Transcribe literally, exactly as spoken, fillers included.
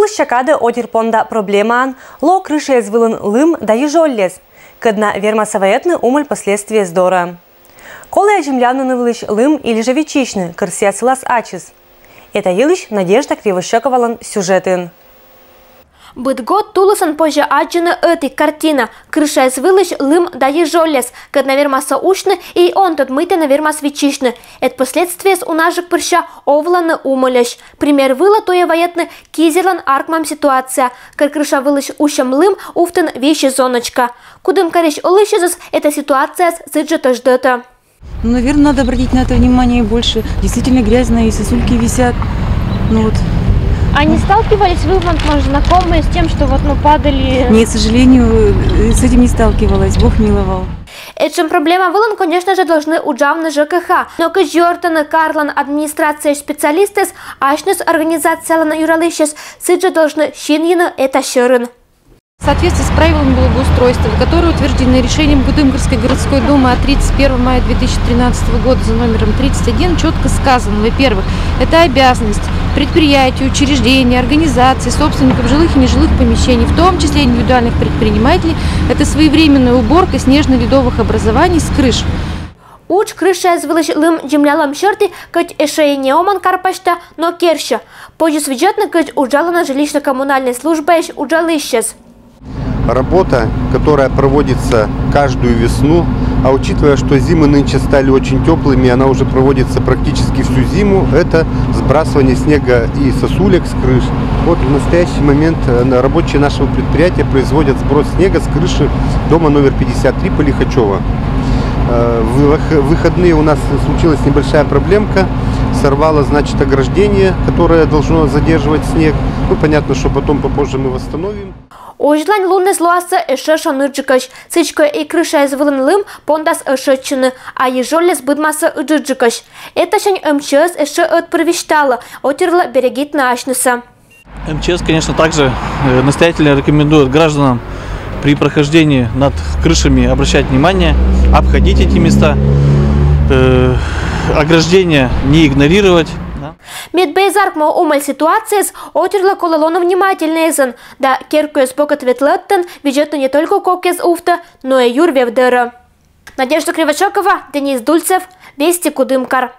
Тулысся кадӧ отир понда проблемаӧн лоӧ крышаэз вылын лым да йыжоллез, кӧд на вермасӧ вайӧдны умӧль последствиеяс дорӧ. Колӧ-ӧ землянина вылысь лым или жӧ виччысьны, кӧр сійӧ сылас ачыс? Эта йылысь Надежда Кривощёковалӧн сюжетын. Быд год тулысын позьӧ аддзыны ӧти картина: крышаэз вылысь лым да йыжоллез, кӧд на вермасӧ усьны и он тӧд, мый тэнӧ вермас виччысьны. Эд последствиеяс унажык пырся овлӧны умӧльӧсь. Пример вылӧ туйӧ вайӧдны Кизилан аркмӧм ситуация, кӧр крыша вылысь усьӧм лым увтін висьӧ зонӧчка. Кудымкарысь олысьясыс эта ситуацияӧс сідзжӧ тӧждӧтӧ. Ну, наверное, надо обратить на это внимание больше. Действительно грязно, и сосульки висят. Ну вот. А не сталкивались вы, возможно, знакомые с тем, что вот, ну, падали? Нет, к сожалению, э, с этим не сталкивалась. Бог миловал. Этшӧм проблема вылын, конечно жӧ, должны уджавны ЖКХ. Но кыдз юӧртӧны карлӧн администрацияысь специалистъяс, асьныс организациялӧн юралысьяс сідзжӧ должны синйыны эта сьӧрын. В соответствии с правилами благоустройства, которые утверждены решением Кудымкарской городской думы от тридцать первого мая две тысячи тринадцатого года за номером тридцать один, четко сказано: во-первых, это обязанность предприятий, учреждений, организаций, собственников жилых и нежилых помещений, в том числе индивидуальных предпринимателей, это своевременная уборка снежно-ледовых образований с крыш. Удж крышаэз вылысь лым землялӧм сьӧрті кӧть эшӧ и не омӧн карпасьта, но керсьӧ. Позис видзӧдны, кыдз уджалӧны жилищно-коммунальнӧй службаысь уджалысьяс. Работа, которая проводится каждую весну, а учитывая, что зимы нынче стали очень теплыми, она уже проводится практически всю зиму, это сбрасывание снега и сосулек с крыш. Вот в настоящий момент э, рабочие нашего предприятия производят сброс снега с крыши дома номер пятьдесят три по Лихачева. Э, в выходные у нас случилась небольшая проблемка. Сорвало, значит, ограждение, которое должно задерживать снег. Ну, понятно, что потом попозже мы восстановим. Озьылань луныс лоасӧ эшӧ шоныдджыкӧсь. Сідзкӧ и крышаэз вылын лым пондас ӧшӧдчыны, а йыжоллез быдмасӧ ыджыдджыкӧсь. Этасянь МЧС эшӧ ӧтпыр висьталӧ: отирлы берегитны асьнысӧ. МЧС, конечно, также э, настоятельно рекомендует гражданам при прохождении над крышами обращать внимание, обходить эти места, э, ограждения не игнорировать. Мед пӧ эз артмы умӧль ситуацияыс, отирлы колӧ лоны внимательнӧйӧн да керкуэз бокӧд ветлӧдтӧн видзӧдны не только кокъяс увтӧ, но и юр вев дорӧ. Надежда Кривощёкова, Денис Дульцев, «Вести Кудымкар».